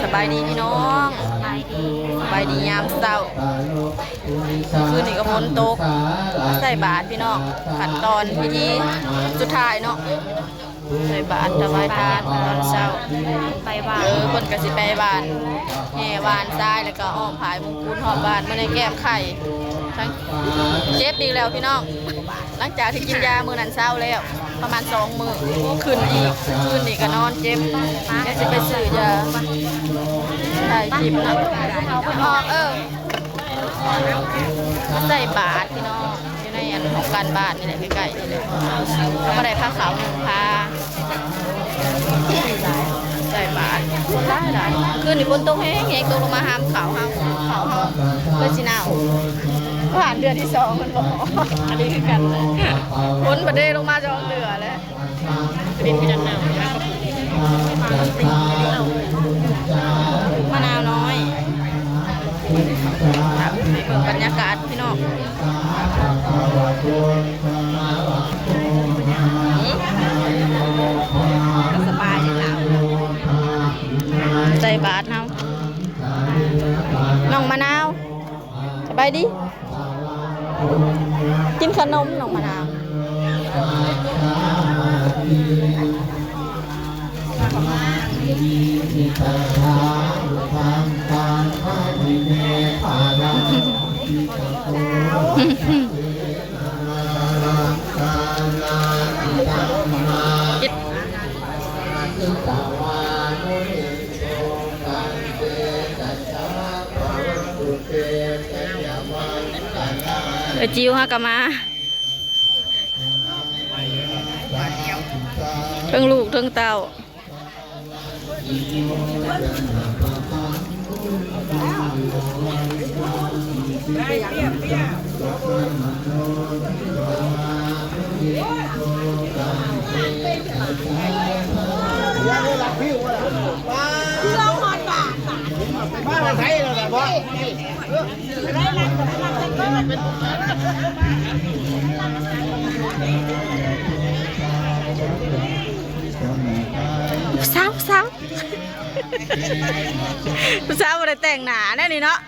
ສະບາຍດີພີ່ນ້ອງ ສະບາຍດີ ສະບາຍດີຍາມເຊົ້າ. ຄືນນີ້ກໍຝົນຕົກ ມາໃສ່ບາດພີ່ນ້ອງ ຂັ້ນຕອນພິທີສຸດທ້າຍເນາະ ໃສ່ບາດຖວາຍທານຕອນເຊົ້າ ໄປຫວ່ານ ເອີ ເພິ່ນກໍຊິໄປຫວ່ານແຮ່ຫວ່ານຊາຍ ແລ້ວກໍອ້ອມຜາຍມຸງກຸນຮອບບ້ານ ມື້ນີ້ແກ້ມໄຂ້ ທັງເຈັບອີກແລ້ວພີ່ນ້ອງ. ຫຼັງຈາກທີ່ກິນຢາມື້ນັ້ນເຊົາແລ້ວ ປະມານສອງມື້ ຂຶ້ນອີກ ຄືນນີ້ກໍນອນເຈັບ ແລ້ວຊິໄປຊື້ຢາ ຖ່າຍຄລິບເນາະ ອອກ ເອີ ມາໃສ່ບາດພີ່ນ້ອງ ຢູ່ໃນອັນຫ້ອງການບ້ານນີ້ແຫຼະ ໃກ້ໆນີ້ແຫຼະ ເຮົາກໍໄດ້ພາເຂົ້ານຸ່ງຜ້າ ໃສ່ບາດ ຄົນຫຼາຍໆ. ຄືນນີ້ຝົນຕົກແຮງໆ ຕົກລົງມາຫາມເຂົ້າເຮົາ ເຂົ້າເຮົາເລີຍຊິເນົ່າ. ຜ່ານເທື່ອທີສອງມັນບໍ່ ອັນນີ້ຄືກັນ ຝົນບໍ່ໄດ້ລົງມາສອງເທື່ອແລ້ວ. ມະນາວນ້ອຍ ເບິ່ງບັນຍາກາດພີ່ນ້ອງ ສະບາຍດີລາວ ໃສ່ບາດເຮົາ ນ້ອງມະນາວ. ສະບາຍດີ ກິນຂະໜົມນ້ອງມະນາວ. ເອື້ອຍຈິວເຮົາກໍມາ ເທິງລູກເທິງເຕົ້າ. ຜູ້ສາວ ຜູ້ສາວ ຜູ້ສາວບໍ່ໄດ້ແຕ່ງໜ້າແລ້ວນີ້ເນາະ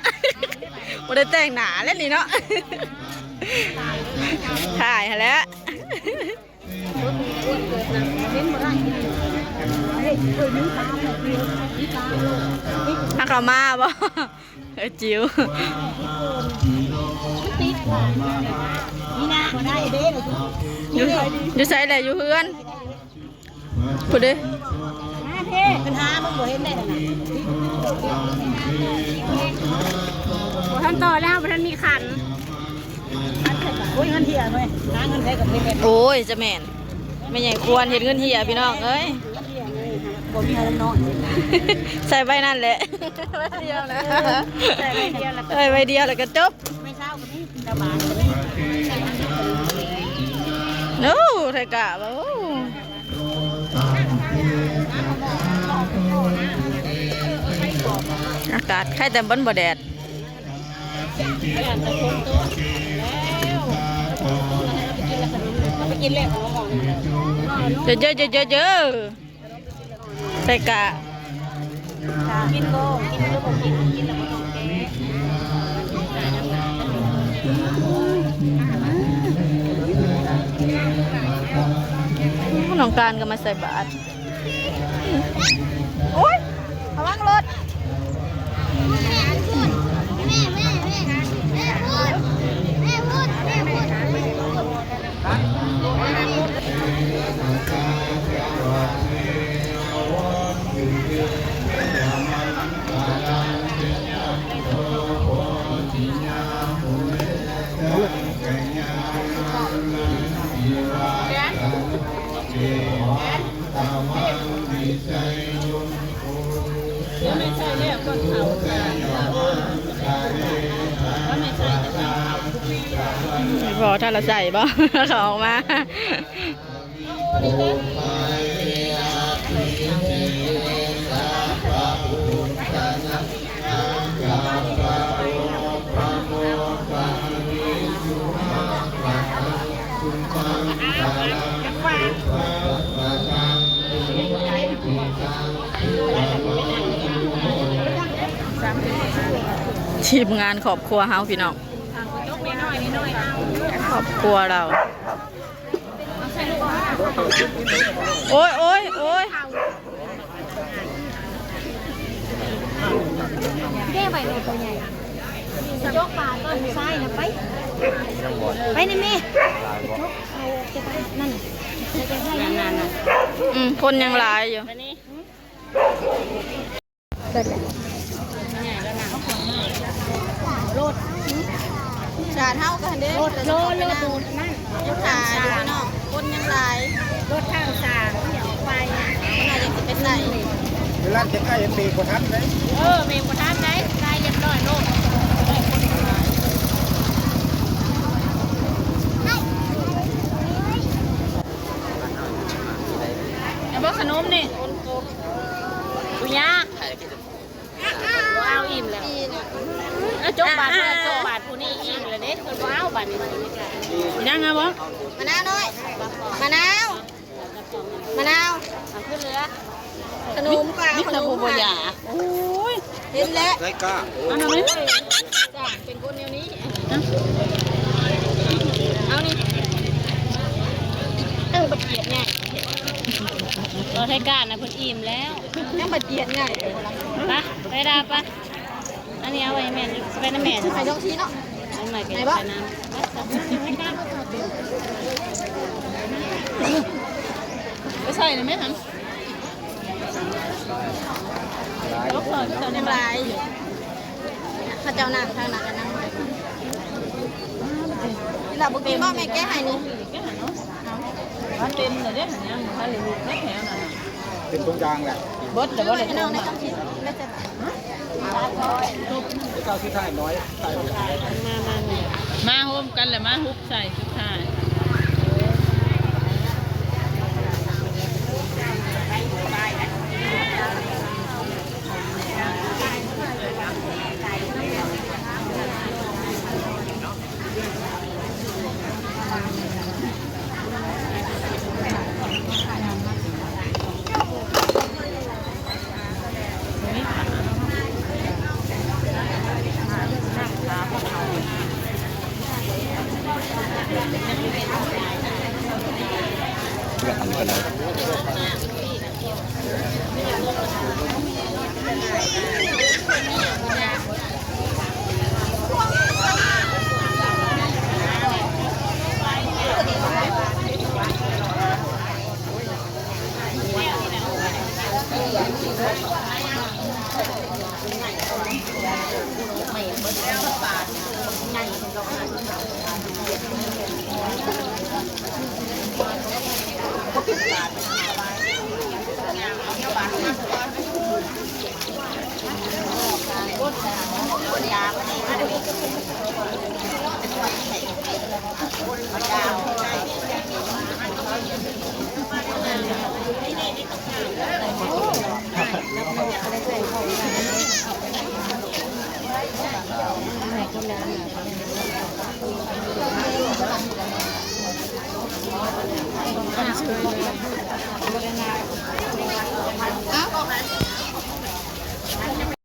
ບໍ່ໄດ້ແຕ່ງໜ້າແລ້ວນີ້ເນາະ ຖ່າຍຫັ້ນແຫຼະ. ຫາເຂົ້າມາບໍ່? ເອີ ຈິວ ຢູ່ ຢູ່ໃສແຫຼະ? ຢູ່ເຮືອນພຸ້ນເດ້. ມາເດ້ ເພິ່ນຫາ ມັນບໍ່ເຫັນໄດ້ນັ້ນນະ ບໍ່ທັນຕໍ່ແລ້ວ ບໍ່ທັນມີຂັນ. ໂອ້ຍ ເງິນເຫື່ອເວີຍ ຫາເງິນໃສກໍເປັນແບບ ໂອ້ຍ ຈະແມ່ນ ແມ່ໃຫຍ່ຄວນເຮັດເງິນເຫື່ອພີ່ນ້ອງເອີຍ ບໍ່ມີເງິນນ້ອຍ ໃສ່ໃບນັ້ນແຫຼະ ໃບດຽວນະ ໃສ່ໃບດຽວແລ້ວກໍຈົບ ໄມ້ເຊົາກໍມີ ຕາບານກໍມີ ໂອ້ ໄທກະວ່າ ໂອ້ ອາກາດໄຄແຕ່ມັນບໍ່ແດດ. ເຢີໆໆໆ ໃສ່ກະ ກິນບໍ່ ກິນແລ້ວບໍ່ກິນ ກິນແລ້ວບໍ່ຕ້ອງແກະ ນ້ອງການກໍມາໃສ່ບາດ. ໂອ້ຍ ລະວັງລົດ. Ih, ບໍ່ທັນລະໃສ່ບໍ່ ເຂົາອອກມາ. ເ ທີມງານຄອບຄົວເຮົາພີ່ນ້ອງ ຄອບຄົວລາວ ໂອ້ຍ ໂອ້ຍ ໂອ້ຍ ເດ້ໄວ້ໂລດໂຕໃຫຍ່ ໄປຈົກປາຕອນຊາຍນະ ໄປ ໄປນະແມ່ ໄປຈົກເອົາແຕ່ປານັ້ນ ແຕ່ໄປໃຫ້ນັ້ນ ອືມ ຄົນຍັງຫຼາຍຢູ່. ເບິດແລ້ວ ໂລດ ສານເຮົາກໍຫັ້ນເດ້ ໂລດ ໂລດ ໂລດ ໂລດນັ້ນ ຢູ່ຖ້າຢູ່ພີ່ນ້ອງ ຄົນຍັງຫຼາຍ ໂລດທາງສາງອອກໄປ ເພິ່ນວ່າຍັງຊິໄປໃສ່ ເວລາຈະໃກ້ເບຣກບໍ່ທັນເດ້ ເອີ ເບຣກບໍ່ທັນໄດ໋ ໃກ້ຮຽບຮ້ອຍໂລດ ເອົາບໍ່ຂະໜົມນີ້? ບໍ່ຢາກ ບໍ່ເອົາ ອີ່ມແລ້ວ ເອົາ ຈົກບາດ ຈົກບາດຜູ້ນີ້ ອີ່ມແລ້ວເດ້ ເພິ່ນບໍ່ເອົາບາດນີ້ ຍັງເອົາບໍ່? ມະນາວນ້ອຍ ມະນາວ ມະນາວ ເອົາຂຶ້ນເຫຼືອ ຂະໜົມປາ ມີແຕ່ຜູ້ບໍ່ຢາກ ໂອ້ຍ ເຫັນແລ້ວ ໄດ້ກ້າ ເອົາໜ່ອຍໄໝ? ເປັນຄົນແນວນີ້ ເອົານີ້ ເອີ ບັດກຽດໃຫຍ່ ບໍ່ໄດ້ກ້ານະ ເພິ່ນອີ່ມແລ້ວ ຍັງບັດກຽດໃຫຍ່ ໄປ ໄປດາໄປ ອັນນີ້ເອົາໄວ້ແມ່ ໄປນຳແມ່ ໃຫ້ດອກຊີເນາະ ອັນໃໝ່ກໍໄປນຳ ໄປໃສ່ໄດ້ໄໝຫັ້ນ? ຫຼາຍ ເຂົາເຈົ້ານັ່ງທາງນັ້ນກັນນຳ ອີ່ຫຼ້າບໍ່ກິນບໍ່? ແມ່ແກະໃຫ້ນີ້ ເອົາ ມັນເຕັມແລ້ວເດ້ ຍັງບໍ່ທັນໄດ້ລຸກໃນແຖວນັ້ນ ເປັນທຸກຢ່າງແຫຼະ ເບິດແລ້ວບໍ່ໄດ້ ໃຫ້ນ້ອງໄດ້ຈັກຊິ ໄດ້ຈັກ ເຈົ້າຊິຖ່າຍນ້ອຍ ມາ ມາ ມາ ມາໂຮມກັນແລ້ວມາຮຸບໃສ່ສຸດທ້າຍ.